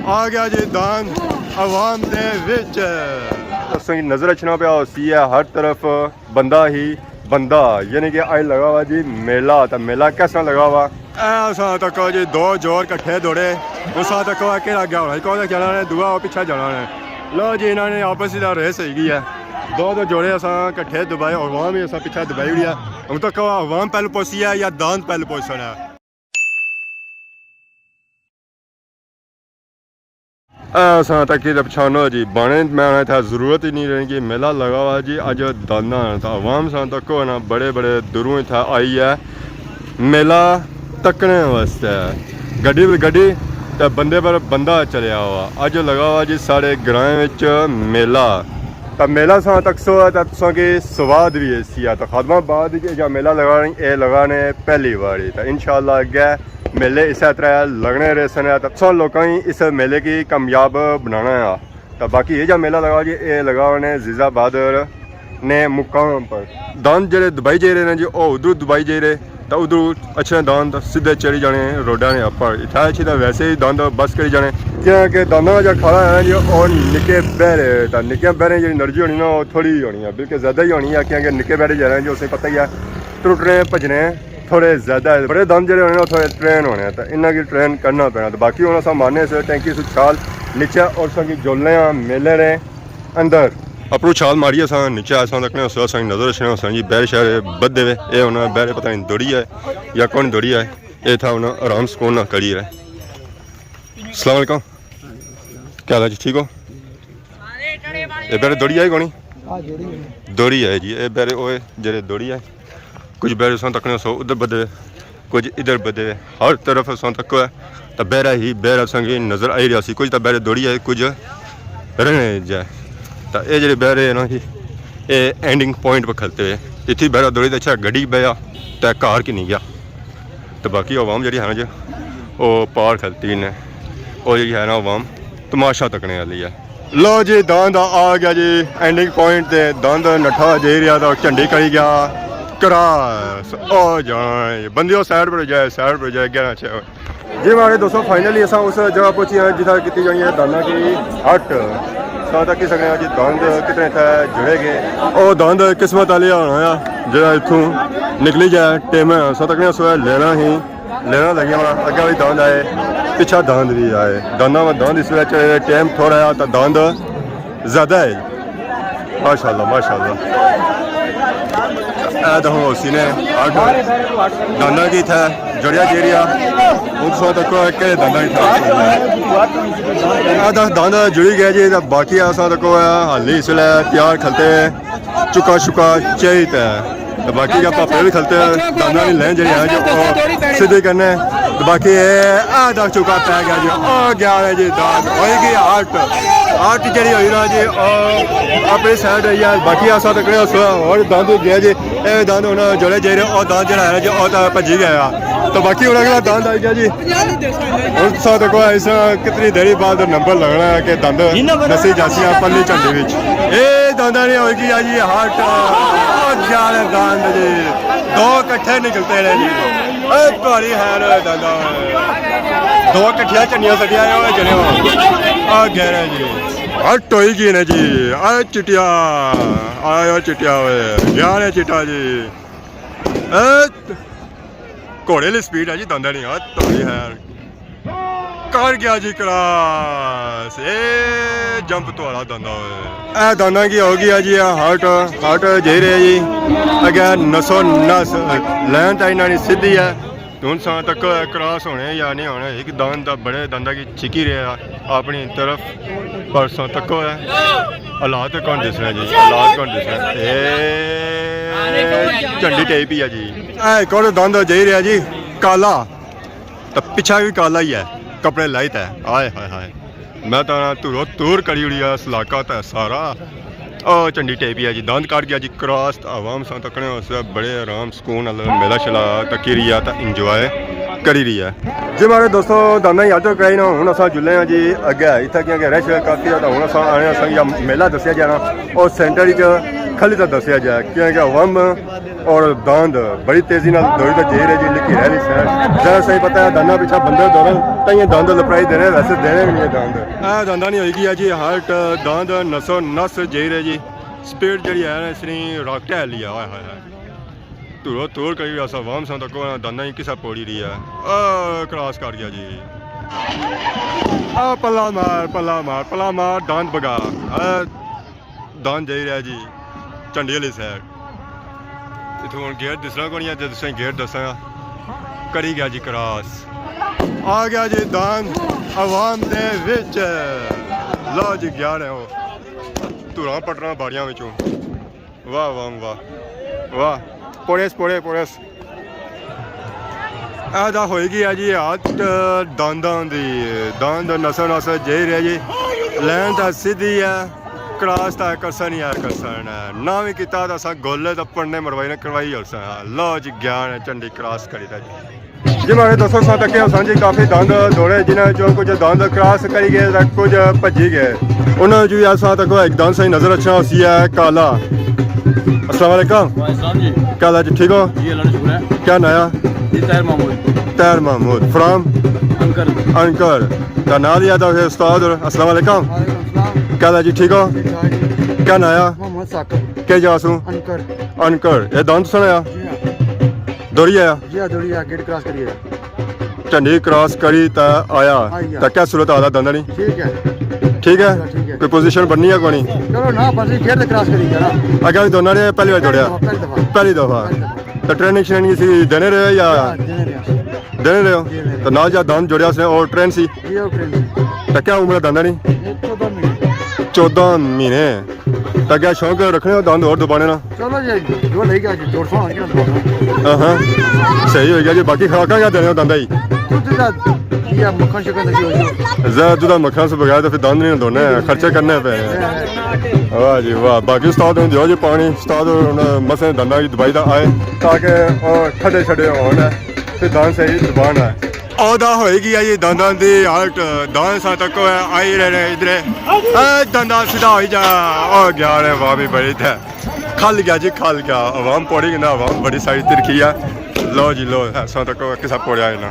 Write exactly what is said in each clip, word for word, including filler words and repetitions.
آ گیا جی داند عوام دے وچ۔ اساں کی نظر اچھنا پیا ہوسی ہے ہر طرف بندہ ہی بندہ، یعنی کہ آج لگا ہوا جی میلہ۔ تو میلہ کس طرح لگا ہوا؟ اے اساں تکو جی دو جوڑ کٹھے دوڑے، اساں تکو اے کہڑا گیا ہونا، کون جانا نے، دعا او پیچھے جانا نے۔ لو جی، انہاں نے آپس دا ریس ہوئی گئی ہے، دو دو جوڑے اساں کٹھے دبائے، عوام ہی اساں پیچھے دبائی اڑیا۔ ہن تکو عوام پہلو پہنچی ہے یا داند پہلو پہنچنا ہے؟ اے اساں تکی تے پچھانو جی، بانے میں آنا اتھا ضرورت ہی نہیں رہنی کہ میلہ لگا ہوا جی، اج دانداں نا۔ تا عوام ساں تکو نا بڑے بڑے دوروں اتھا آئی ہے میلہ تکنے واسطے۔ گڈی پر گڈی تے بندے پر بندہ چلیا ہوا۔ اج لگا ہوا جی ساڑے گرائیں وچ میلہ۔ تا میلہ ساں تکسو ہے تا تساں کی سواد بھی ایسی ہے۔ تا خادم آباد وچ جا میلہ لگا نہیں، اے لگا نے پہلی واری۔ تا انشاءاللہ اگے میلے اسے طرح لگنے رہسن۔ تے تساں لوکاں ہی اس میلے کی کامیاب بنانا ہے۔ تے باقی یہ جا میلہ لگا جی، اے لگا نے عزیز آباد نے مقام پر۔ داند جڑے دبائی جائی رہے نے جی، او ادھروں دبائی جائی رہے، تے ادھروں اچھے داند سیدھے چڑھی جانے روڈاں نے اپر۔ اتھا اچھی تے ویسے ہی داند بس کری جانے، کیونکہ دانداں نا جا کھالا ہے نا جی، او نکے بہرے، تے نکیاں بہریں جڑی انرجی ہونی نا، او تھوڑی ہونی ہے، بلکہ زیادہ ہی ہونی ہے، کیونکہ نکے بہرے جڑے ہیں جی، اسے پتہ ہی ہے، ٹرٹنے، بھجنے، تھوڑے زیادہ ہے۔ بڑے داند جڑے ہونے نا، او تھوڑے ٹرین ہونے ہیں، تے انہاں کی ٹرین کرنا پینا۔ تے باقی ہن اساں مارنے اس ٹینکی سو چھال نیچے، اور اساں کی جولنے آں میلے نے اندر۔ اپروں چھال ماری اساں نیچے، اساں تکنے اس اساں کی نظر اچھنے اساں جی بہرے شہرے بدھے وے۔ اے ہن بہرے پتہ نہیں دوڑی آئے یا کون دوڑی آئے۔ اے تھا ہن آرام سکون نہ کری رہے۔ السلام علیکم، کیا حال ہے جی؟ ٹھیک ہو؟ اے بہرے دوڑی آئے کونی؟ دوڑی آئے جی، اے بہرے اوئے جڑے دوڑی آئے۔ کچھ بہرے اساں تکنے سو ادھر بدھے، کچھ ادھر بدھے، ہر طرف اساں تکو ہے۔ تے بہرا ہی بہرا اساں کی نظر آئی رہیا سی، کچھ تے بہرے دوڑی آئے، کچھ رہنے جائے۔ تے اے جڑے بہرے ہیں نا جی، اے اینڈنگ پوائنٹ پر کھلتے ہوئے، اتھی بہرا دوڑی تے اچھا گڈی بہیا تے کار کی نہیں گیا۔ تے باقی عوام جڑی ہے نا جی، او پار کھلتی نے، او جڑی ہے نا عوام تماشا تکنے والی ہے۔ لو جی، داند آ گیا جی اینڈنگ پوائنٹ تے، داند نٹھا جائی رہیا تے جھنڈی کری گیا کراس۔ او جان بندیو، سائیڈ پر جائے، سائیڈ پر جائے، گیارہ چھ۔ جی ماڑے دوستو، فائنلی اساں اس جگہ پہنچی ہیں جتھا کیتی جانی ہے دانداں کی ہٹ۔ ساں تکی سکنے ہیں جی داند کتنے تھے جڑے گئے۔ او داند قسمت آلے ہونا ہے جڑا اتھوں نکلی جائے ٹیم ہے۔ ساں تکنے اس ویلے لینا ہی لینا لگیا وا، اگے بھی داند آئے، پچھا داند بھی آئے۔ دانداں وا داند اس ویلے چڑھے، ٹائم تھوڑا ہے تے داند زیادہ ہے۔ ماشاءاللہ، ماشاءاللہ۔ اے تے ہن ہوسی نے ہٹ دانداں کی تھے جڑیا جیریا۔ ہن سو تک کہڑے دانداں کی تھے۔ اے تے داند جڑی گئے جی، تے باقی اساں تک حالی اس ویلے تیار کھلتے چکا شکا چاہیے تے۔ تے باقی جا پاپے بھی کھلتے ہیں، دانداں نی لین جڑی ہے جو او سدھی کرنے۔ تے باقی اے آ دا چکا پہ گیا جی، او گیا ہے جی داند، ہوئی گئی ہٹ۔ ہٹ جڑی ہوئی نا جی، او اپنی سائیڈ ہوئی ہے۔ باقی اساں تکنے اس اور داند گیا جی، اے داند ہن جڑے جائی رہے، او داند جڑا ہے جی، او تے بھجی گیا۔ تو باقی ہن اگلا داند آئی گیا جی۔ ہن تساں دیکھو اس کتنی دیری بعد نمبر لگنا ہے کہ داند دسی جاسی ہے پلی جھنڈی وچ۔ اے دانداں نی ہوئی گئی ہے جی ہٹ۔ او جانے داند جی۔ دو کٹھے نکلتے رہے جی۔ اے بڑی حیر ہوئے دانداں۔ دو کٹھیاں چنیاں سٹیاں ہوئے جنے ہو۔ آ گہرے جی۔ ہٹ ہوئی گئی نے جی۔ اے چٹیا۔ آیا چٹیا ہوئے۔ گیا نے چٹا جی۔ اے گھوڑے لی سپیڈ ہے جی دانداں نی، ہتھ تھوڑی ہے۔ کر گیا جی کراس، اے جمپ تھوڑا دانداں ہوئے۔ اے دانداں کی ہو گیا جی، اے ہٹ، ہٹ جائی رہے جی۔ اگے نسو نس لین تے انہاں نی سدھی ہے۔ ہن ساں تک کراس ہونے یا نہیں ہونے، ایک داند دا بڑے دانداں کی چھکی رہے۔ اپنی طرف پرسوں تکو ہے۔ حالات کون دسنا جی، حالات کون دسنا۔ اے جھنڈی ٹائی پی ہے جی۔ اے ایک اور داند جائی رہا جی، کالا۔ تے پچھا بھی کالا ہی ہے، کپڑے لائی تے۔ ہائے ہائے ہائے۔ میں تاں تورو تور کری اڑیا اس علاقہ تے سارا۔ او جھنڈی ٹائی پی ہے جی، داند کٹ گیا جی کراس۔ تے عوام ساں تکنے اس بڑے آرام سکون نال میلہ شیلہ تکی رہی ہے تے انجوائے کری رہی ہے۔ جی ماڑے دوستو، دانداں نی ہٹ کرائی نا، ہن اساں جلے ہاں جی اگے، اتھا کیونکہ رش کافی ہے، تے ہن اساں آنے آں، اساں کی میلہ دسیا جانا، او سینٹر وچ کھلی تاں دسیا جائے، کیونکہ عوام اور داند بڑی تیزی نال دوڑی تے جائی رہے جی، لکی رہ نہیں سکیا۔ ذرا سا ہی پتہ ہے، دانداں پچھا بندے دوڑن، تاں یہ داند لپرائی دینے، ویسے دینے بھی نہیں داند۔ اے دانداں نہیں ہوئی گیا جی ہارٹ، داند نسو نس جائی رہے جی۔ سپیڈ جڑی ہے نا، اس نے راکٹ ہے لیا، ہائے ہائے ہائے۔ دھورو دھور کری رہیا سا، عوام ساں تک دانداں ہی کسا پوڑی رہی ہے۔ او کراس کر گیا جی۔ او پلا مار، پلا مار، پلا مار، داند بگا۔ اے داند جائی رہیا جی چنڈی والی سائیڈ۔ اتھوں ہن گیٹ دسنا کونی ہے، جے تساں گیٹ دساں گا۔ کری گیا جی کراس۔ آ گیا جی داند عوام دے وچ۔ لو جی گیا نے او۔ دھوراں پٹنا باڑیاں وچوں۔ واہ واہ واہ۔ واہ۔ پوڑیس، پوڑے، پوڑیس۔ اے تاں ہوئی گئی ہے جی ہارٹ دانداں دی۔ داند نسو نس جائی رہے جی۔ لین تاں سیدھی ہے، کراس تاں کرسن ہی ہے کرسن ہے۔ نہ وی کیتا تاں اساں گولے تاں پڑھنے مروائی نے کروائی ہوساں۔ لو جی گیا نے چنڈی کراس کری تے جی۔ جی ماڑے دوستو، ساں تکے ہوساں جی کافی داند دوڑے، جنہاں وچوں کچھ داند کراس کری گئے تے کچھ بھجی گئے۔ انہاں وچوں وی اساں تکو ایک داند ساں نظر اچھنا ہوسی ہے کالا۔ السلام علیکم۔ وعلیکم السلام جی۔ کیا حال ہے جی، ٹھیک ہو؟ جی اللہ کا شکر ہے۔ کیا ناں آ؟ جی طاہر محمود۔ طاہر محمود۔ فرام؟ انکر۔ انکر۔ تے نال ہی آ تے استاد۔ السلام علیکم۔ وعلیکم السلام۔ کیا حال ہے جی، ٹھیک ہو؟ ٹھیک ٹھاک جی۔ کیا ناں آ؟ محمد ثاقب۔ کیا جا سوں؟ انکر۔ انکر۔ اے داند سنایا؟ جی ہاں۔ دوڑی آیا؟ جی ہاں، دوڑی آیا، گیٹ کراس کری آیا۔ چنڈی کراس کری تے آیا۔ آئی آ۔ تے کیا صورت حال ہے دانداں نی؟ ٹھیک ہے۔ ٹھیک ہے؟ ٹھیک ہے۔ کوئی پوزیشن بننی ہے کونی؟ چلو نا، بس یہ گیٹ تے کراس کری گیا نا۔ اگے وی دوڑنا رہے، پہلی وار دوڑیا؟ پہلی دفعہ۔ پہلی دفعہ۔ پہلی دفعہ۔ تے ٹریننگ شریننگ اسی دینے رہے یا؟ ہاں، دینے رہے۔ دینے رہے ہو؟ دینے رہے۔ تے نال جا داند جوڑیا اس نے، او ٹرین سی؟ جی، او ٹرین سی۔ تے کیا عمر ہے دانداں نی؟ یہ چودہ مہینے۔ چودہ مہینے۔ تے کیا شوق رکھنے ہو داند اور دبانے نا؟ چلو جی، جو لے گیا جی، جوڑ سو آ گیا۔ ہاں ہاں، صحیح ہو گیا جی۔ باقی خوراکاں کیا دینے ہو دانداں ہی؟ دودھ دا، یہ مکھن شکن دا جو، جو۔ زیادہ دودھ دا مکھن سے بغیر تو پھر داند نہیں دوڑنے ہیں، خرچے کرنے پے ہیں۔ واہ جی واہ۔ باقی استاد ہن دیو جی پانی، استاد ہن مسے دانداں کی دبائی دا آئے تاکہ او ٹھڈے شڈے ہون، پھر داند صحیح دبان ہے۔ او دا ہوئی گیا جی دانداں دی ہارٹ، داند ساں تکو ہے، آئی رہے نے ادھرے۔ اے دانداں سیدھا ہوئی جا، او گیا رہے عوام ہی بڑی تھے۔ کھل گیا جی، کھل گیا۔ عوام پوڑی گندا، عوام بڑی ساری ترکھی ہے۔ لو جی لو، ساں تکو کسا پوڑیا ہے نا۔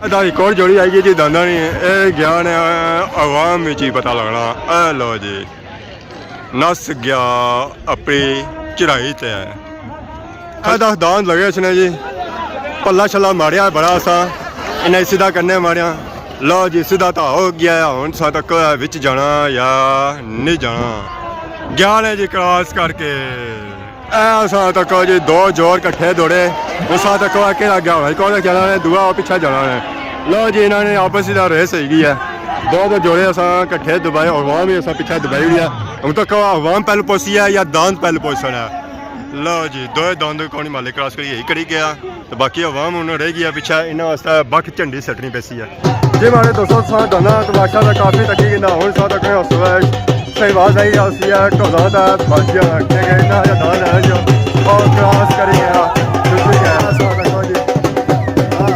ادا ایک اور جوڑی آئی گئی جی دانداں نی، اے گیا نے عوام وچ ہی پتہ لگنا۔ اے لو جی۔ نس گیا اپنی چڑھائی تے۔ اے دس داند لگے اس نے جی، پلا شلا ماریا بڑا سا، انہیں سیدھا کرنے ماریا۔ لو جی، سیدھا تاں ہو گیا ہے، ہن ساں تک وچ جانا یا نہیں جانا۔ گیا نے جی کراس کر کے۔ اے اساں تک جی دو جوڑ کٹھے دوڑے، اساں تک کہڑا گیا بھائی، کون جانا نے، دعا پچھا جانا نے۔ لو جی، انہاں نے آپس دا ریس ہوئی گئی ہے، دو دو جوڑے اساں کٹھے دبائے، عوام ہی اساں پچھا دبائی ہوئی ہے۔ ہن تک عوام پہلے پہنچی ہے یا داند پہلے پہنچنا ہے؟ لو جی، دوئے داند کونی مالک کراس کری یہی کری گیا، تو باقی عوام ہن رہ گیا پچھا، انہاں واسطے بکھ جھنڈی سٹنی پیسی ہے۔ جی ماڑے دوستو، ساں دانداں تماشا دا کافی تکی گندا، ہن ساں تک حوصلہ ہے، صحیح آواز آئی ہے، اسی ہے، ڈھولا دا بھاجیا، کہ کہ اتنا جا داند ہے جو، اور کراس کری گیا، بالکل گیا، ساں تک جی۔ ہاں۔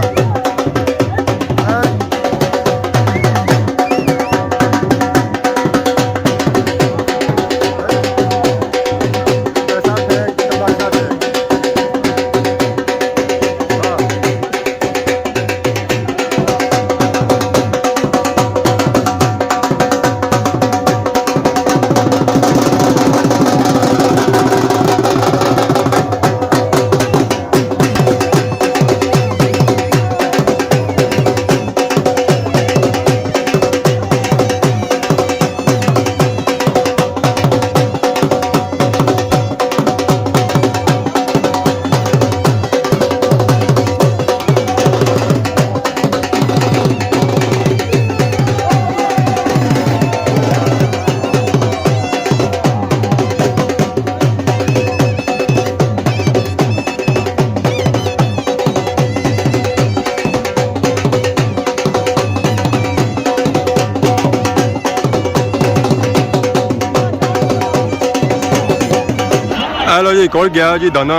اے لو جی، کول گیا جی دانا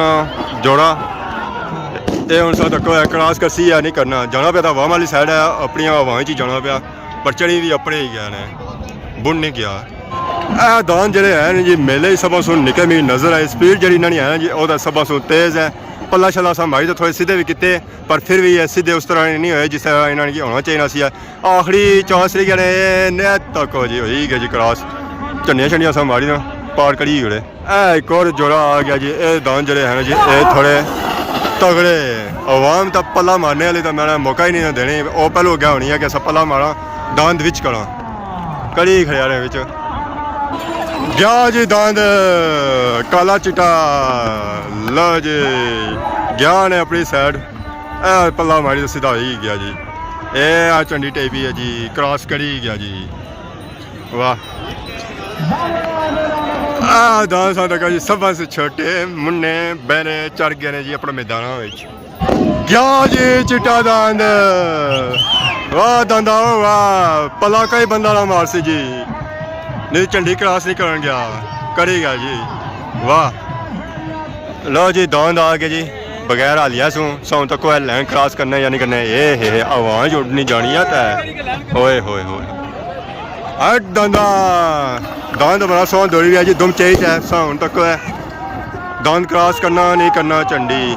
جوڑا۔ اے ہن ساں تکو ہے، کراس کرسی یا نہیں کرنا۔ جانا پیا تاں عوام والی سائیڈ ہے، اپنی ہواواں وچ ہی جانا پیا۔ پر چڑھی وی اپنے ہی گئے نے، بن نہیں گیا۔ اے داند جڑے ہیں جی، میلے ہی سبھاں سوں نکے، میری نظر آئے، سپیڈ جڑی انہاں نی ہے نا جی، او تاں سبھاں سوں تیز ہے۔ پلا شلا اساں ماری تے تھوڑے سیدھے وی کیتے، پر پھر وی اے سیدھے اس طرح نی ہوئے جس طرح انہاں کی ہونا چاہینا سی۔ آخری چانس رہی گئے نے، نے تک ہو جی، ہوئی گیا جی کراس۔ جھنڈیاں شنڈیاں اساں ماری نا، پار کری گئے۔ اے ایک اور جوڑا آ گیا جی، اے داند جڑے ہیں نا جی، اے تھوڑے تگڑے۔ عوام تاں پلا مارنے والی تاں میں موقع ہی نہیں دینے، او پہلو اگے ہونی ہے کہ اساں پلا ماراں، داند وچ کراں۔ کڑی کھڑیارے وچ۔ گیا جی داند، کالا چٹا۔ لو جی، گیا نے اپنی سائیڈ۔ اے پلا ماری تے سیدھا ہوئی گیا جی۔ اے آ چنڈی ٹیپی ہے جی، کراس کری گیا جی۔ واہ۔ آ داند ساں تک جی سبھاں سے چھوٹے، منے، بہرے چڑھ گئے نے جی اپنے میداناں وچ۔ گیا جی چٹا داند۔ واہ داندا، واہ، پلا کوئی بندہ نہ مارسی جی۔ نہیں، جھنڈی کراس نہیں کرن گیا، کری گیا جی۔ واہ۔ لو جی، داند آ گئے جی، بغیر حالیہ سوں، سوں تک کوئی لائن کراس کرنا یا نہیں کرنا۔ اے ہے ہے، آواز اڈنی جانی ہے تے۔ ہوئے ہوئے ہوئے۔ ہٹ داندا۔ داند بڑا سوہنا دوڑی گیا جی، دم چاہیے ہے، سوں تک ہے۔ داند کراس کرنا نہیں کرنا، جھنڈی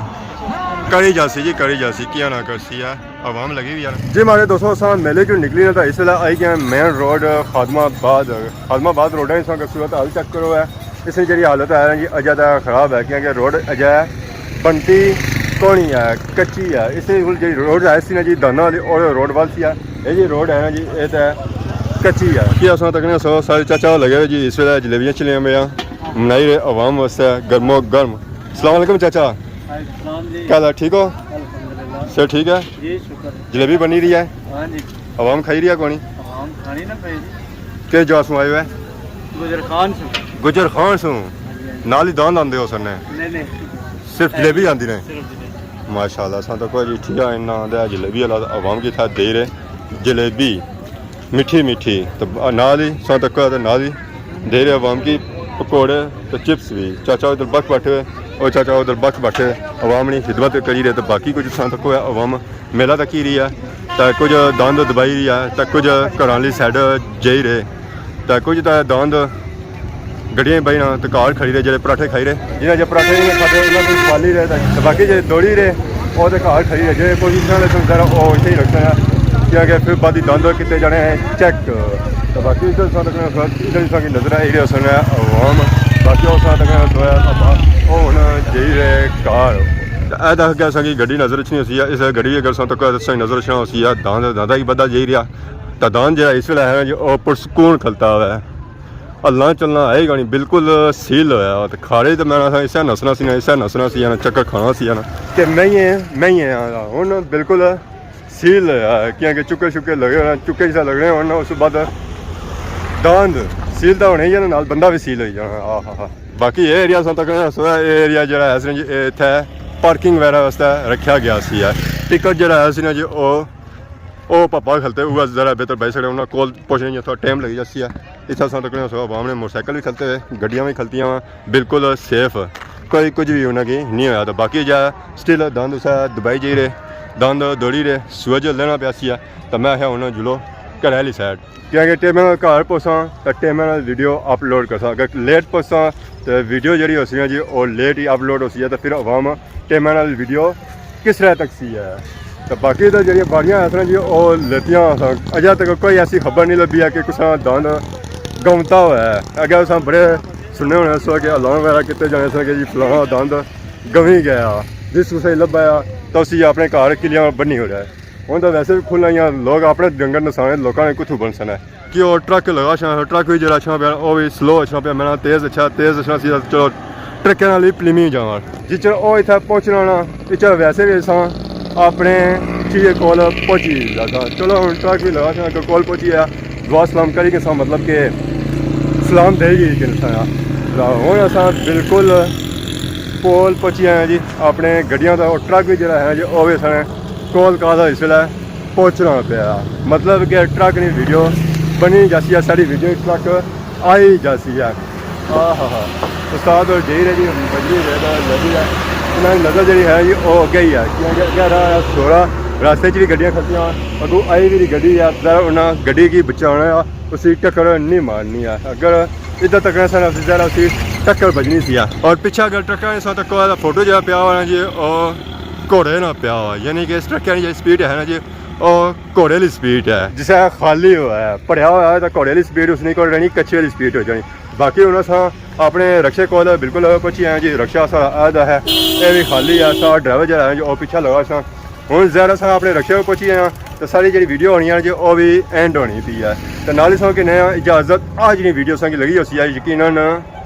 کری جاسی جی، کری جاسی، کیا نہ کرسی ہے، عوام لگی ہوئی ہے۔ جی ماڑے دوستو، اساں میلے چوں نکلی نا تاں اس ویلے آئی گئے مین روڈ خادم آباد۔ خادم آباد روڈ ہے، اس کی صورت حال چیک کرو ہے۔ اس کی جڑی حالت ہے نا جی، اجے تاں خراب ہے، کیونکہ روڈ اجے بنتی کونی ہے، کچی ہے۔ اس کی جڑی روڈ ہے سی نا جی، دانداں والی، او روڈ وال سی ہے۔ اے جی روڈ ہے نا جی، اے تے کچی ہے۔ کہ اساں تکنے سو سارے چاچا لگے ہوئے جی، اس ویلے جلیبیاں چلیاں پئیاں، بنائی رہے عوام واسطے گرمو گرم۔ السلام علیکم چاچا۔ وعلیکم السلام جی۔ کیا حال ہے، ٹھیک ہو؟ الحمدللہ۔ صحت ٹھیک ہے؟ جی شکر۔ جلیبی بنی رہی ہے؟ ہاں جی۔ عوام کھائی رہی ہے کونی؟ عوام کھانی نہ پئی جی۔ کس جا سوں آئے ہوئے؟ گجر خان سوں۔ گجر خان سوں؟ ہاں جی، ہاں جی۔ نال ہی داند آندے ہو سنے؟ نہیں، نہیں۔ صرف جلیبی آندی نے؟ صرف جلیبی۔ ماشاءاللہ، ساں تکو جی ٹھیک ہے، انہاں آندے جلیبی والا عوام کی تھا دے رہے جلیبی۔ میٹھی میٹھی۔ تے نال ہی ساں تکو تے نال ہی دے رہے عوام کی پکوڑے تے چپس بھی۔ چاچا ادھر بکھ بیٹھے ہوئے، او چاچا ادھر بکھ بیٹھے ہوئے، عوام نی خدمت کری رہے۔ تے باقی کچھ ساں تکو ہے عوام میلہ تکی رہی ہے، تے کچھ داند دبائی رہی ہے، تے کچھ گھراں آلی سائیڈ جائی رہے، تے کچھ تے داند گڈیاں بہی نا تے گھر کھڑی رہے، جڑے پراٹھے کھائی رہے، جنہاں جے پراٹھے نہیں کھاتے، انہاں کو کھالی رہے، تے باقی جے دوڑی رہے، او تے گھر کھڑی رہے، جے کوئی اتنا لے سن ذرا او اتھے ہی رکھنا ہے، کیونکہ پھر بعد داند کیتے جانے ہیں چیک۔ تے باقی ادھر ساں تک، ادھر ساں کی نظر آئی رہے سن عوام، باقی او ساں تک سویا تھا، او ہن جائی رہے گھر۔ تے اے تک کہ ساں کی گڈی نظر اچھنی ہوسی ہے، اس گڈی اگر ساں تک صحیح نظر اچھنا ہوسی ہے، داند، داند ہی بدھا جائی رہیا۔ تے داند جڑا اس ویلے ہے جو او پرسکون کھلتا ہوا ہے۔ ہلنا چلنا ہے ہی کونی، بالکل سیل ہویا۔ تے کھاڑے تے میں اسے نسنا سی نا، اسے نسنا سی نا، چکر کھانا سی نا۔ کہ میں ہی ہے، میں ہی ہے، ہن بالکل سیل ہویا ہے، کیونکہ چکے شکے لگے ہوئے، چکے جسے لگنے ہوئے نا، اس بعد داند سیل تاں ہونے ہی ہے نا، نال بندہ بھی سیل ہوئی جانا۔ آہا ہا۔ باقی اے ایریا ساں تک سویا، اے ایریا جڑا ہے اس نے جی، اے اتھے پارکنگ وغیرہ واسطے رکھیا گیا سی ہے۔ ٹکٹ جڑا ہے اس نے جی، او او پاپا کھلتے، وہ ذرا بہتر بھائی سکتے، انہاں کول پہنچنے جی تھوڑا ٹائم لگی جاسی ہے۔ اتھا ساں تک سو عوام نے موٹر سائیکل بھی کھلتے ہوئے، گڈیاں بھی کھلتیاں، بالکل سیف، کوئی کچھ بھی انہاں کی نہیں ہویا۔ تو باقی جا سٹل داند اسے دبائی جائی رہے، داند دوڑی رہے، سورج لینا پیا سی ہے۔ تو میں آخیا ہن جلو گھر آلی سائڈ، کیونکہ ٹائم نال گھر پہنچاں تو ٹائم نال ویڈیو اپلوڈ کرساں۔ اگر لیٹ پہنچاں تو ویڈیو جڑی ہوسی ہے جی، او لیٹ ہی اپلوڈ ہوسی ہے، تو پھر عوام ٹائم نال ویڈیو کس طرح تک سی ہے۔ تو باقی تو جڑی باڑیاں اس طرح جی او لیتیاں اساں، اجے تک کوئی ایسی خبر نہیں لبھی ہے کہ کسا داند گونتا ہوا ہے۔ اگے اساں بڑے سننے ہونے سو کہ اعلان وغیرہ کیتے جانے سن کہ جی فلانا داند گوی گیا، جس کسے لبھا ہے تو اسی اپنے گھر کلیاں بنی ہو رہا ہے۔ ہن تاں ویسے وی کھل آئیاں، لوگ اپنے ڈنگر نسانے لوکاں نے کتھوں بنسن ہے؟ کہ او ٹرک لگا اچھنا، ٹرک وی جیڑھا اچھنا پیا، او وی سلو اچھنا پیا، میں نا تیز اچھا، تیز اچھنا سی، چلو ٹرکاں نال ہی پلیمی جاواں۔ جچھر او اتھے پہنچنا نا، اتھے ویسے وی اساں اپنے چیزے کول پہنچی جاتا۔ چلو ہن ٹرک وی لگا اچھنا، کول پہنچی گیا، دعا سلام کری گساں، مطلب کہ سلام دے گی کہ نسایا۔ ہن اساں بالکل کول پہنچی آئے ہیں جی، اپنے گڈیاں دا، او ٹرک وی جیڑھا ہے جی، او وی ساڑے کول کال اس ویلے پہنچنا پیا، مطلب کہ ٹرک نی ویڈیو بنی جاسی ہے، ساڑی ویڈیو ٹرک آئی جاسی ہے۔ آہا ہا۔ استاد اور جائی رہے جی، بجلی رہے دا لگی ہے۔ انہاں دی نظر جیڑھی ہے جی، او اگے ہی ہے۔ کیونکہ اگے راہ ہے سوڑا، راستے چ وی گڈیاں کھلتیاں، اگوں آئی وی گڈی ہے، ذرا انہاں گڈی کی بچانا ہے، اسی ٹکر نہیں مارنی ہے۔ اگر ادھر تک سن اسی ذرا اسی ٹکر بجنی سی۔ اور پیچھے اگر ٹرکاں نے ساتھ کوئی فوٹو جہاں پیا ہوا نا جی، او گھوڑے نہ پیا ہوا، یعنی کہ اس ٹرک کی جی سپیڈ ہے نا جی، او گھوڑے والی سپیڈ ہے۔ جسے خالی ہوا ہے، بھریا ہوا ہے، تو گھوڑے والی سپیڈ اس نے کول رہنی، کچے والی سپیڈ ہو جانی۔ باقی ہن اساں اپنے رکشے کول بالکل پہنچی آئے جی، رکشا ساڑا آدھا ہے، اے وی خالی ہے، ساڑا ڈرائیور جڑا ہے جو او پیچھے لگا سا۔ ہن ظاہر اساں اپنے رکشے پہ پہنچی آئے ہاں، تے ساری جڑی ویڈیو ہونی ہے جی، او وی اینڈ ہونی پئی ہے۔ تے نال ہی سو کہ نیا اجازت، آج نی ویڈیو ساں کی لگی ہوسی ہے، یقیناً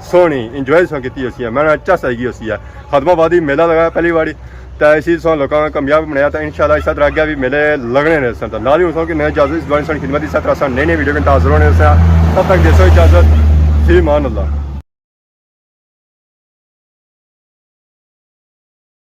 سوہنی انجوائے ساں کیتی ہوسی ہے، میں چس آئی گئی ہوسی ہے۔ خادم آبادی میلہ لگا پہلی واری، تے اسی سو لوکاں کامیاب بنایا، تے انشاءاللہ اس طرح اگے بھی میلے لگنے رہے سن۔ تے نال ہی سو کہ نیا اجازت، اس بار سن خدمت اس طرح سن نئی نئی ویڈیو کے حاضر ہونے سے۔ تب تک دیسو اجازت، فی امان اللہ۔